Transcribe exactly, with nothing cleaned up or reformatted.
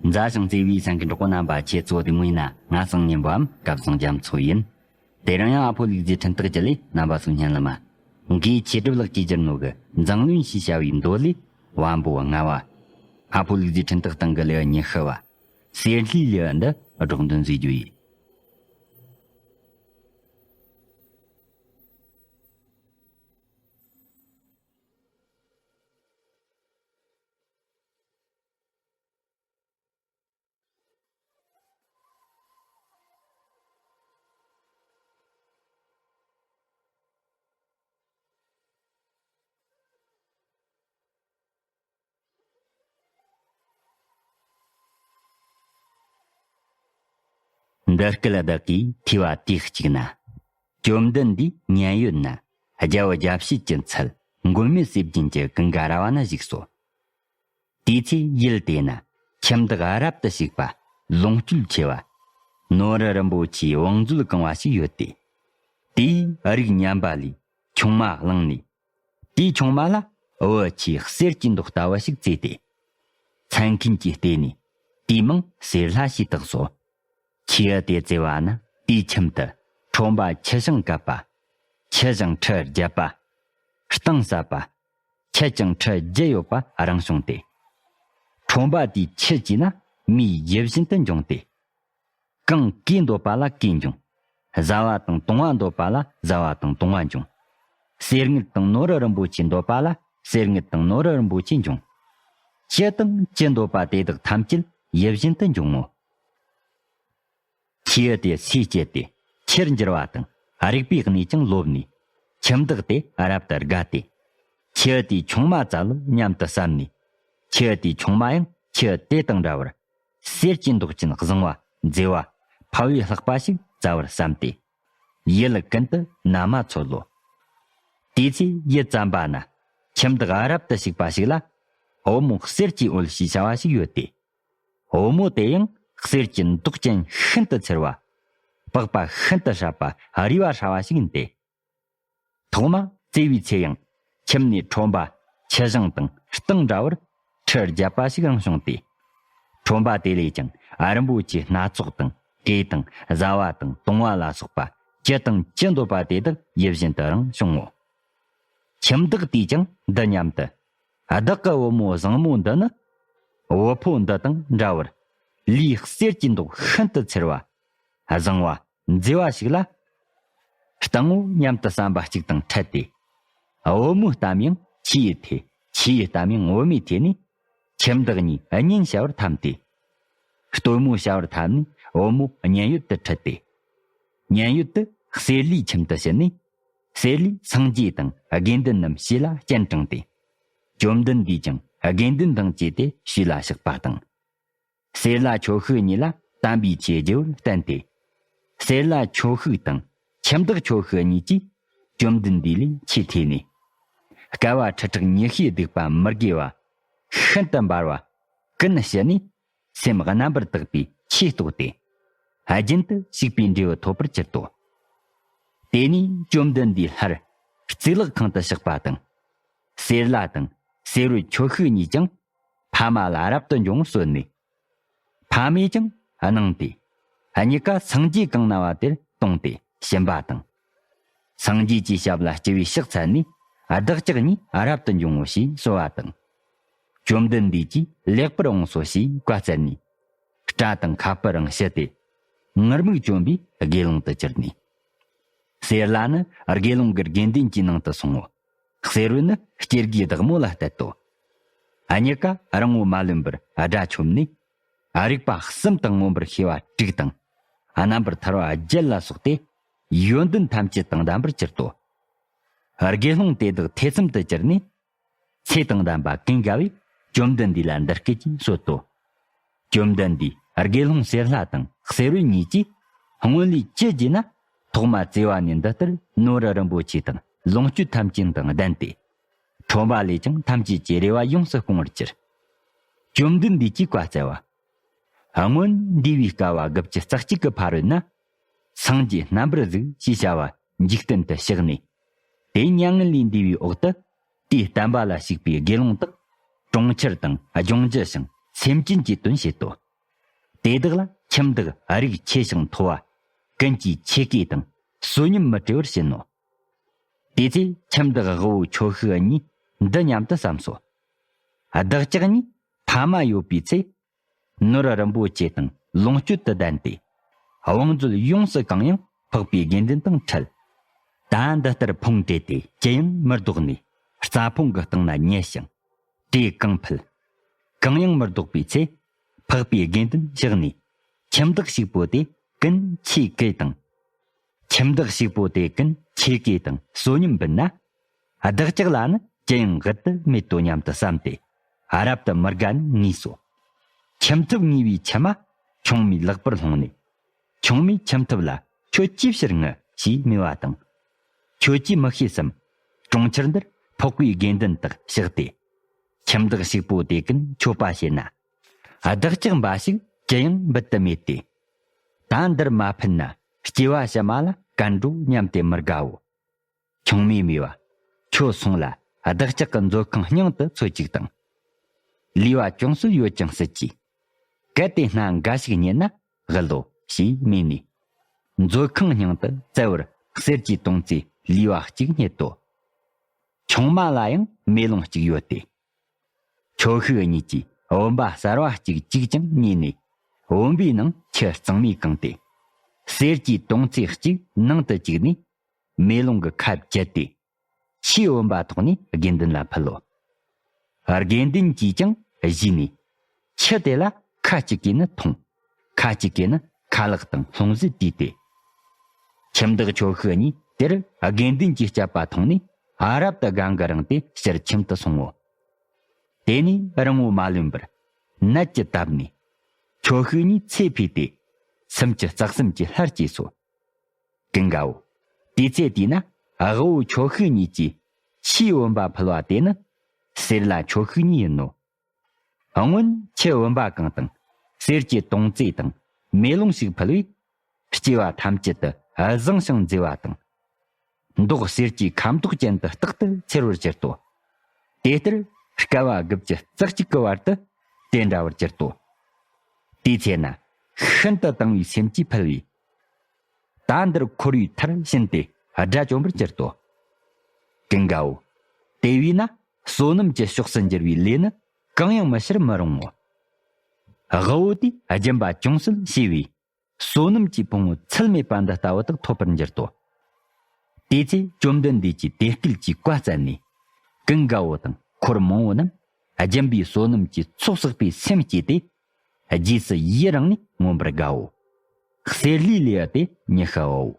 མཛའ་ཞིང་བརྩེ་བའི་སེམས་ཀྱི་གྲོགས་པོ་རྣམ་པ། ཁྱེད་ཚོ་བདེ་མོ་ཡིན་ན། ང་སང་ཉིན་པའམ་སྐབས་སང་རྒྱ་མཚོ་ཡིན། དེ་རིང་ཡང་ཨ་ཕོ་ལུག་རྫིའི་འཕྲིན་སྟེགས་བརྒྱུད་ལས་རྣམ་པ་ཚོ་སྙན་ལ་མ། འགའི་ཆེ་གྲུབ་ལགས་ཀྱིས་བསྒྱུར་ནོ་གི་མཛངས་བླུན་ཞེས་བྱ་བའི་མདོ་ལས་བམ་པོ་ལྔ་བ། ཨ་ཕོ་ལུག་རྫིའི་འཕྲིན་སྟེགས་སྟེང་གི་ལེའུ་ཉི་ཤུ་བ། གསེར་ལྷའི་ལེའུ་འདི་སྒྲོག་འདོན་མཛད་རྒྱུ་ཡིན། འདི་སྐད་བདག་གིས་ཐོས་པ་དུས་གཅིག་ན། བཅོམ་ལྡན་འདས་མཉན་ཡོད་ན། རྒྱལ་བུ་རྒྱལ་བྱེད་ཀྱི་ཚལ་མགོན་མེད་ཟས་སྦྱིན་གྱི་ཀུན་དགའ་ར་བ་ན་བཞུགས་སོ། དེའི་ཚེ་ཡུལ་དེ་ན་ཁྱིམ་བདག་རབ་ཏུ་བྱུག་པ་ལོངས་སྤྱོད་ཆེ་བ། ནོར་རིན་པོ་ཆེའི་བང་མཛོད་གང་བ་ཞིག་ཡོད་དེ། དེས་རིགས་ངན་པ་ལས་ཆུང་མ་བླངས་ནས། དེའི་ཆུང་མ་ལ་བུ་ཆེས་གསེར་གྱི་མདོག་ལྟ་བུ་ཞིག་བཙས་ཏེ། མཚན་མཁན་གྱིས་བལྟས་ནས་དེའི་མིང་གསེར་ལྷ་ཞེས་བཏགས་སོ། ཁྱེའུ་དེ་བཙས་པ་ན་དེའི་ཁྱིམ་དུ་ཁྲོན་པ་ཆུ་ཞིང་བཀབ་པ། ཆུ་ཞིང་ཁྲི་བརྒྱད་པ། སྟེང་ཟབ་པ། ཆུ་ཀྱང་ཁྲི་བརྒྱད་ཡོད་པ་རང་བྱུང་སྟེ། ཁྲོན་པ་དེའི་ཆུ་བསྐྱིས་ན་མིའི་ཡིད་བཞིན་དུ་འབྱུང་སྟེ། གང་གོས་འདོད་པ་ལ་གོས་འབྱུང་། བཟའ་བ་དང་བཏུང་བ་འདོད་པ་ལ་བཟའ་བ་དང་བཏུང་བ་འབྱུང་། གསེར་དངུལ་དང་ནོར་རིན་པོ་ཆེ་འདོད་པ་ལ་གསེར་དངུལ་དང་ནོར་རིན་པོ་ཆེ་འབྱུང་། ཅི་དང་ཅི་འདོད་པ་དེ་དག་ཐམས་ཅད་ཡིད་བཞིན་དུ་འབྱུང་ངོ་། ཁྱེའུ་དེ་སོས་བསྐྱེད་དེ་ཁྱེར་འགྱུར་བ་དང་རིག་པའི་གནས་ཀྱང་ལོབས་ནས། ཁྱིམ་བདག་དེ་རབ་ཏུ་དགའ་སྟེ། ཁྱེའུ་དེའི་ཆུང་མ་བཙལ་ལོ་སྙམ་དུ་བསམས་ནས། ཁྱེའུ་དེའི་ཆུང་མ་ཡང་ཁྱེའུ་དེ་དང་འདྲ་བར་གསེར་གྱི་མདོག་ཅན་བཟང་བ་མཛེས་པ་ཕ་བས་ལྷག་པ་ཞིག་བཙལ་བར་བསམས་ཏེ། ཡུལ་ཀུན་ཏུ་ན་མ་འཚོལ་ལོ། དེའི་ཚེ་ཡུལ་ཙམ་པ་ན་ཁྱིམ་བདག་རབ་ཏུ་བྱུག་པ་ཞིག་ལ་བུ་མོ་གསེར་གྱི་འོད་ཞེས་བྱ་བ་ཞིག་ཡོད་དེ། བུ་མོ་དེ་ཡང་གསེར་གྱི་མདོག་ཅན་ཤིན་ཏུ་མཚེར་བ། པགས་པ་ཤིན་ཏུ་སྲབ་པ་རུས་པ་ཧྲ་བ་ཞིག་ཡིན་ཏེ། ཐོག་མ་བཙས་པའི་ཚེ་ཡང་ཁྱིམ་ནས་ཁྲོན་པ་ཆུ་ཞིང་དང་སྟེང་འདྲ་བར་ཁྲི་བརྒྱད་པ་ཞིག་ཡང་བྱུང་སྟེ། ཁྲོན་པ་དེ་ལས་ཀྱང་རིན་པོ་ཆེའི་སྣ་ཚོགས་དང་གོས་དང་བཟའ་བ་དང་བཏུང་བ་ལ་སོགས་པ་ཅི་དང་ཅི་འདོད་པ་དེ་དག་ཡིད་བཞིན་དུ་རང་བྱུང་ངོ་། ཁྱིམ་བདག་དེས་ཀྱང་འདི་སྙམ་དུ། བདག་གི་བུ་མོ་བཟང་མོ་འདི་ནི། བུ་ཕོ་འདི་དང་འདྲ་བར། ལུས་གསེར་གྱི་མདོག་ཤིན་ཏུ་མཚེར་བ། བཟང་བ། མཛེས་པ་ཞིག་ལ། སྟོན་ངོ་སྙམ་དུ་བསམ་པ་གཅིག་དང་འཕྲད་དེ། བུ་མོའི་གཏམ་ཡང་ཁྱེའུའི་ཐོས། ཁྱེའུའི་གཏམ་ཡང་བུ་མོའི་ཐོས་ནས། ཁྱིམ་བདག་གཉིས་གཉེན་བྱ་བར་འཐམས་ཏེ། སྟོན་མོ་བྱ་བར་འཐམས་ནས་བུ་མོ་མཉན་ཡོད་དུ་ཁྲིད་དེ། མཉན་ཡོད་དུ་གསེར་ལྷའི་ཁྱིམ་དུ་ཕྱིན་ནས། གསེར་ལྷས་སངས་རྒྱས་དང་དགེ་འདུན་རྣམས་ཞེས་ལ་སྤྱན་དྲངས་ཏེ། བཅོམ་ལྡན་འདས་ཀྱང་དགེ་འདུན་དང་བཅས་ཏེ་ཞུས་ལ་གཤེགས་པ་དང་། གསེར་ལྷ་ཁྱོ་ཤུག་གཉིས་ལ་དམ་པའི་ཆོས་བགྱི་བར་བསྟན་ཏེ། གསེར་ལྷ་ཁྱོ་ཤུག་དང་ཁྱིམ་བདག་ཁྱོ་ཤུག་གཉིས་ཀྱིས་བཅོམ་ལྡན་འདས་ལས་ཆེས་ཐོས་ནས། བསྐལ་པ་ཁྲི་ཕྲག་ཉི་ཤུའི་སྡིག་པ་མི་དགེ་བ་ཤིན་ཏུ་འབར་བ་ཀུན་ཞི་ནས། སེམས་རྣམ་པར་དག་པའི་ཆོས་རྟོགས་ཏེ། རྒྱུན་དུ་ཞུགས་པའི་འབྲས་བུ་ཐོབ་པར་གྱུར་ཏོ། དེ་ནས་བཅོམ་ལྡན་འདས་སླར་གཙུག་ལག་ཁང་དུ་གཤེགས་པ་དང་། གསེར་ལྷ་དང་གསེར་འོད་ཁྱོ་ཤུག་གཉིས་ཀྱང་ཕ་མ་ལ་རབ་ཏུ་འབྱུང་བར་གསོལ་ནས། ཕ་མས་ཀྱང་གནང་སྟེ། གཉིས་ཀ་སངས་རྒྱས་གང་ན་བ་དེར་དོང་སྟེ་ཕྱིན་པ་དང་། སངས་རྒྱས་ཀྱི་ཞབས་ལ་སྤྱི་བོས་ཕྱག་འཚལ་ནས། བདག་ཅག་གཉིས་རབ་ཏུ་འབྱུང་ངོ་ཞེས་གསོལ་བ་དང་། བཅོམ་ལྡན་འདས་ཀྱིས་ལེགས་པར་འོངས་སོ་ཞེས་བཀའ་སྩལ་ནས། སྐྲ་དང་ཁ་སྤུ་རིང་ཕྱི་སྟེ། ངུར་སྨྲིག་གྱོན་པའི་དགེ་སློང་དུ་གྱུར་ནས། གསེར་ལྷ་ནི་དགེ་སློང་གི་དགེ་འདུན་གྱི་ནང་དུ་སོང་ངོ་། གསེར་འོད་ནི་སྐྱེ་དགུའི་བདག་མོ་ལ་གཏད་དོ། གཉིས་ཀ་རིང་པོ་མ་ལོན་པར་དགྲ་བཅོམ་ནས། རིག་པ་གསུམ་དང་མངོན་པར་ཤེས་པ་དྲུག་དང་། རྣམ་པར་ཐར་པ་བརྒྱད་ལ་སོགས་ཏེ། ཡོན་ཏན་ཐམས་ཅད་དང་ལྡན་པར་གྱུར་ཏོ། དགེ་སློང་དེ་དག་ཐེ་ཚོམ་དུ་གྱུར་ནས། ཚེ་དང་ལྡན་པ་ཀུན་དགའ་བོས་བཅོམ་ལྡན་འདས་ལ་འདི་སྐད་ཅེས་གསོལ་ཏོ། བཅོམ་ལྡན་འདས་དགེ་སློང་གསེར་ལྷ་དང་གསེར་འོད་གཉིས་ཀྱིས་སྔོན་ལས་ཅི་བགྱིས་ན། ཐོག་མ་བཙས་པ་ནས་འདི་ལྟར་ནོར་རིན་པོ་ཆེ་དང་ལོངས་སྤྱོད་ཐམས་ཅད་དང་ལྡན་ཏེ། ཁྲོན་པ་ལས་ཀྱང་ཐམས་ཅད་ཀྱི་རེ་བ་ཡོངས་སུ་སྐོང་བར་གྱུར། བཅོམ་ལྡན་འདས་ཀྱིས་བཀའ་སྩལ་བ། སྔོན་འདས་པའི་བསྐལ་པ་དགུ་བཅུ་རྩ་གཅིག་གི་ཕ་རོལ་ན། སངས་རྒྱས་རྣམ་པར་གཟིགས་ཞེས་བྱ་བ་འཇིག་རྟེན་དུ་གཤེགས་ནས། དེ་མྱ་ངན་ལས་འདས་པའི་འོག་ཏུ། དེའི་བསྟན་པ་ལ་ཞུགས་པའི་དགེ་སློང་དག་གྲོང་ཁྱེར་དང་ལྗོངས་རྒྱུ་ཞིང་སེམས་ཅན་གྱི་དོན་བྱེད་དོ། དེ་དག་ལ་ཁྱིམ་བདག་རིགས་ཆེ་ཞིང་མཐོ་བ་ཀུན་གྱིས་ཆེ་བསྐོས་དང་བསོད་སྙོམས་མི་བྲེལ་བར་བྱིན་ནོ། དེ་ཚེ་ཁྱིམ་བདག་དབུལ་བོ་ཁྱོ་ཤུག་གཉིས་འདི་སྙམ་དུ་བསམས་སོ། བདག་ཅག་གཉིས་ཕ་མ་ཡོད་པའི་ཚེ། ནོར་རིན་པོ་ཆེ་དང་ལོངས་སྤྱོད་དུ་ལྡན་ཏེ། བང་མཛོད་ཡོངས་སུ་གང་ཡང་འཕགས་པའི་དགེ་འདུན་དང་འཕྲད། ད་འདི་ལྟར་ཕུང་བྲེས་ཏེ་ཅི་ཡང་མི་ལྡོག་ནས་རྩྭ་ཕུང་གི་སྟེང་ན་ཉལ་ཞིང་། དེས་གང་ཕུལ། གང་ཡང་མི་ལྡོག་པའི་ཚེ། འཕགས་པའི་དགེ་འདུན་བཞག་ནས། ཁྱིམ་བདག་ཕྱུག་པོ་དེ་ཀུན་ཆེ་བསྐོས་དང་། ཁྱིམ་བདག་ཕྱུག་པོ་དེ་ཀུན་ཆེ་བསྐོས་དང་བསོད་སྙོམས་འབུལ་ན། བདག་ཅག་ལ་ནི་ཅི་ཡང་དབུལ་དུ་མེད་དོ་སྙམ་དུ་བསམས་ཏེ། རབ་ཏུ་མི་དགའ་ནས་ངུས་སོ། ཁྱིམ་ཐབ་ངུས་པའི་མཆི་མ་ཆུང་མའི་ལག་པར་ལྷུང་ནས། ཆུང་མས་ཁྱིམ་ཐབ་ལ་ཁྱོད་ཅིའི་ཕྱིར་ངུ་ཞེས་སྨྲས་པ་དང་། ཁྱོད་ཀྱིས་མི་ཤེས་སམ། གྲོང་ཁྱེར་འདིར་འཕགས་པའི་དགེ་འདུན་དག་བཞག་སྟེ། ཁྱིམ་བདག་ཕྱུག་པོ་དེ་ཀུན་མཆོད་པ་བྱེད་ན། བདག་ཅག་འབའ་ཞིག་ཅི་ཡང་འབུལ་དུ་མེད་དེ། ད་འདིར་མ་ཕུལ་ན་སྐྱེ་བ་ཕྱི་མ་ལ་གན་འགྲོ་སྙམ་སྟེ་མི་དགའ་འོ། ཆུང་མས་སྨྲས་པ། ཁྱོད་སོང་ལ་བདག་ཅག་གི་མཛོད་ཁང་སྙིང་དུ་འཚོལ་ཅིག་དང་། ལུས་པ་ཅུང་ཟད་ཡོད་ཀྱང་སྲིད་ཀྱི། གལ་ཏེ་སྣ་འགའ་ཞིག་རྙེད་ན་དབུལ་ལོ་ཞེས་སྨྲས་ནས། མཛོད་ཁང་སྙིང་དུ་བཙལ་བར་གསེར་གྱི་དོང་ཙེ་ལུས་པ་གཅིག་རྙེད་དོ། ཆུང་མ་ལ་ཡང་མེ་ལོང་གཅིག་ཡོད་དེ། ཁྱོ་ཤུག་གཉིས་ཀྱིས་བུམ་པ་གསར་བ་གཅིག་བཅུག་ཀྱང་རྙེད་ནས། བུམ་པའི་ནང་ཆུ་གཙང་མས་བཀང་སྟེ། གསེར་གྱི་དོང་ཙེ་གཅིག་ནང་དུ་བཅུག་ནས། མེ་ལོང་གི་ཁ་བཅད་དེ། ཆུའི་བུམ་པ་ཐོགས་ནས་དགེ་འདུན་ལ་ཕུལ་ལོ། དགེ་འདུན་གྱིས་ཀྱང་བཞུས་ནས། ཆུ་དེ་ལ་ཁ་ཅིག་གིས་ནི་འཐུང་། ཁ་ཅིག་གིས་ནི་ཁ་ལག་དང་ལྷུང་བཟེད་བྲིས་ཏེ། ཁྱིམ་བདག་ཁྱོ་ཤུག་གཉིས་དེར་དགེ་འདུན་གྱིས་བསྐྱབས་པ་མཐོང་ནས། རབ་ཏུ་དགའ་མགུ་རངས་ཏེ་ཕྱིར་ཁྱིམ་དུ་སོང་ངོ་། དེ་ནས་རིང་བོ་མ་ལོན་པར་ནད་ཀྱིས་བཏབ་ནས། ཁྱོ་ཤུག་གཉིས་ཚེ་འཕོས་ཏེ། སུམ་ཅུ་རྩ་གསུམ་གྱི་ལྷར་སྐྱེས་སོ། ཀུན་དགའ་བོ། དེ་ཚེ་དུས་ན་དབུལ་བོ་ཁྱོ་ཤུག་གཉིས་ཀྱིས་ཆུའི་བུམ་པ་ཕུལ་བ་དེ་ནི། གསེར་ལ་ཁྱོ་ཤུག་གཉིས་ཡིན་ནོ། སྔོན་ཆུ་བུམ་པ་གང་དང་། གསེར་གྱི་དོང་ཙེ་དང་མེ་ལོང་ཞིག་ཕུལ་བས། སྐྱེ་བ་ཐམས་ཅད་དུ་བཟང་ཞིང་མཛེས་པ་དང་། མདོག་གསེར་གྱི་ཁ་མདོག་ཅན་དུ་རྟག་ཏུ་འཚེར་བར་གྱུར་ཏོ། དེ་ལྟར་བསྐལ་པ་དགུ་བཅུ་རྩ་གཅིག་གི་བར་དུ་དེ་འདྲ་བར་གྱུར་ཏོ། དེའི་ཚེ་ན་ཤིན་ཏུ་དང་བའི་སེམས་ཀྱིས་ཕུལ་བས། ད་འདིར་འཁོར་བའི་མཐར་ཕྱིན་ཏེ་དགྲ་བཅོམ་པར་གྱུར་ཏོ། ཀུན་དགའ་བོ། དེ་བས་ན་བསོད་ནམས་ཀྱི་ཕྱོགས་སུ་འགྱུར་བའི་ལས་ནི་གང་ཡང་མི་བྱར་མི་རུང་ངོ་། དབུལ་བོ་དེས་སྦྱིན་པ་ཅུང་ཟད་བྱས་པས། བསོད་ནམས་ཀྱི་ཕུང་པོ་ཚད་མེད་པ་འདི་ལྟ་བུ་དག་ཐོབ་པར་འགྱུར་ཏོ། དེའི་ཚེ་བཅོམ་ལྡན་འདས་ཀྱིས་དེ་སྐད་ཀྱི་བཀའ་སྩལ་ནས། ཀུན་དགའ་བོ་དང་འཁོར་མང་བོ་རྣམས་སྦྱིན་པའི་བསོད་ནམས་ཀྱི་ཚོགས་བསགས་པའི་སེམས་བསྐྱེད་དེ། རྗེས་སུ་ཡི་རངས་ནས་མངོན་པར་དགའ་བོ། གསེར་ལས་ལས་པ་དེ་མྱི་ཤི་བའོ།